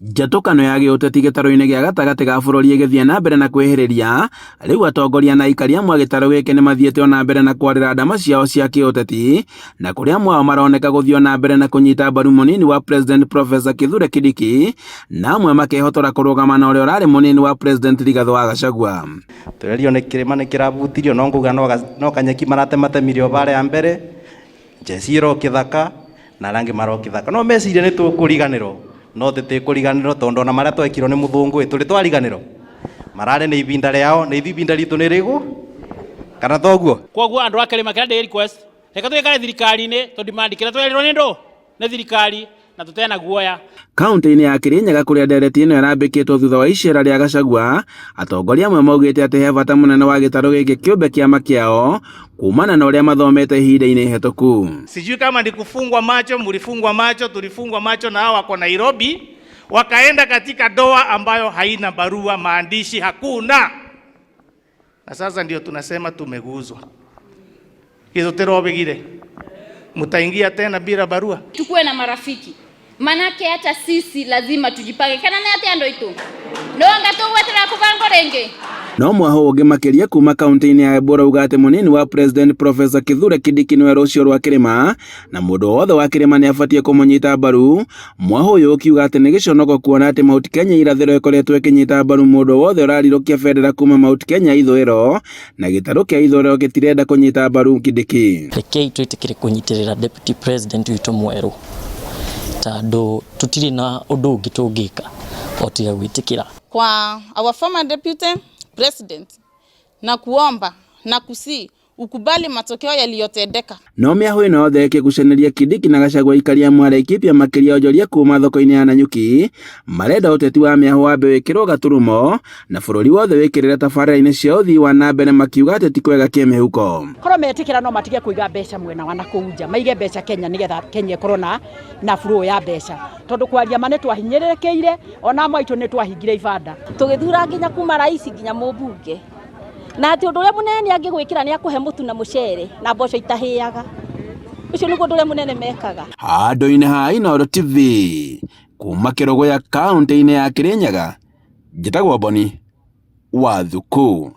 Njatũkano ya gĩũteti gĩtarũ-inĩ gĩa gatagatĩ ga bũrũri ĩgĩthiĩ na mbere na kwĩhĩrĩria, rĩu atongoria na aikari amwe a gĩtarũ gĩkĩ nĩ mathiĩte o na mbere na kwarĩra ndama ciao cia kĩũteti, na kũrĩa amwe ao maroneka gũthiĩ o na mbere na kũnyita mbaru mũnini wa President Professor Kithure Kindiki, na amwe makehotora kũrũgama na ũrĩa ũrarĩ mũnini wa President Rigathĩ wa Gachagua. Tũrerio nĩ kĩrĩma nĩ kĩrabutirio no ngauga no kanyeki maratematemire o barĩa mbere, njeci ĩrokĩthaka na arĩa angĩ marokĩthaka. No meciria nĩ tũkũriganĩrwo no tũtikũriganĩrwo tondũ ona marĩa twekirwo nĩ mũthũngũ ĩ tũrĩ twariganĩrwo? Mararĩ na ibinda rĩao na ithuĩ ibinda ritũ nĩ rĩgũ kana toguo? Koguo andũ a kĩrĩma kĩrĩa ndĩ request reke tũikare thirikari-inĩ tũ demand kĩrĩa twerirwo nĩ ndũ nĩ thirikari na tũtena guoya. Kauntĩ-inĩ ya Kirinyaga kũrĩa ndereti ĩno ĩrambĩkĩtwo thutha wa icera rĩa Gachagua, atongoria amwe maugĩte atĩ he bata mũnene wa gĩtarũ gĩkĩ kĩũmbe kĩama kĩao kumana na ũrĩa mathomete ihinda-inĩ ihĩtũku. Sijui kama ni kufungwa macho, mlifungwa macho, tulifungwa macho na hao wako Nairobi, wakaenda katika doa ambayo haina barua, maandishi hakuna. Na sasa ndio tunasema tumeguzwa. Hizo terobegire mtaingia tena bila barua. Tukuwe na marafiki manake hata sisi lazima tujipange kana nĩ atĩa andũ aitũ nonga tũgweterera kũbangwo rĩngĩ. No mwaho ũngĩ makĩria kuma kaunti-inĩ ya Embu ũrauga atĩ mũnini wa President Professor Kithure Kindiki nĩwe rũciũ rwa kĩrĩma na mũndũ wothe wa kĩrĩma nĩ abatiĩ kũmũnyita mbaru. Mwaho ũyũ ũkiuga atĩ nĩ gĩconoko kuona atĩ Mount Kenya irathĩro ĩkoretwo ĩkĩnyita mbaru mũndũ wothe ũrarirũkia bendera kuma Mount Kenya ithũĩro na gĩtarũ kĩa ithũĩro gĩtirenda kũnyita mbaru Kindiki. Rekei twĩtĩkĩre kũnyitĩrĩra deputy president witũ mwerũ tondũ tũtirĩ na ũndũ ũngĩ tũngĩka o tiga gwĩtĩkĩra. Kwa our former deputy president na kuomba na kusi ukubali matokeo yaliyotendeka. No mĩahũ ĩno yothe ĩkĩgucanĩria Kindiki na Gachagua aikari amwe a Laikipia makĩria onjoria kuma thoko-inĩ ya Nanyuki marenda ũteti wa mĩahũ wambe wĩkĩrwo gaturumo na bũrũri wothe wĩkĩrĩre tabarĩra-inĩ cia ũthii wa na mbere makiuga atĩ ti kwega kĩmĩhuko. Korwo metĩkĩra no matige kũiga mbeca mwena wa nakũu nja, maige mbeca Kenya nĩgetha Kenya ĩkorwo na flow ya mbeca, tondũ kwaria ma nĩ twahinyĩrĩrĩkĩire ona amwe aitũ nĩ twahingire ibanda. Tũgĩthura nginya kuma rais nginya mũmbunge na atĩ ũndũ ũrĩa mũnene angĩgwĩkĩra nĩ akũhe mũtu na mũcere na mboco itahĩaga. Ũcio nĩguo ũndũ ũrĩa mũnene mekaga. Handũ-inĩ ha Inooro TV kuma Kĩrũgũya kaũntĩ-inĩ ya Kĩrĩnyaga, njĩtagwo Boni wa Thuku.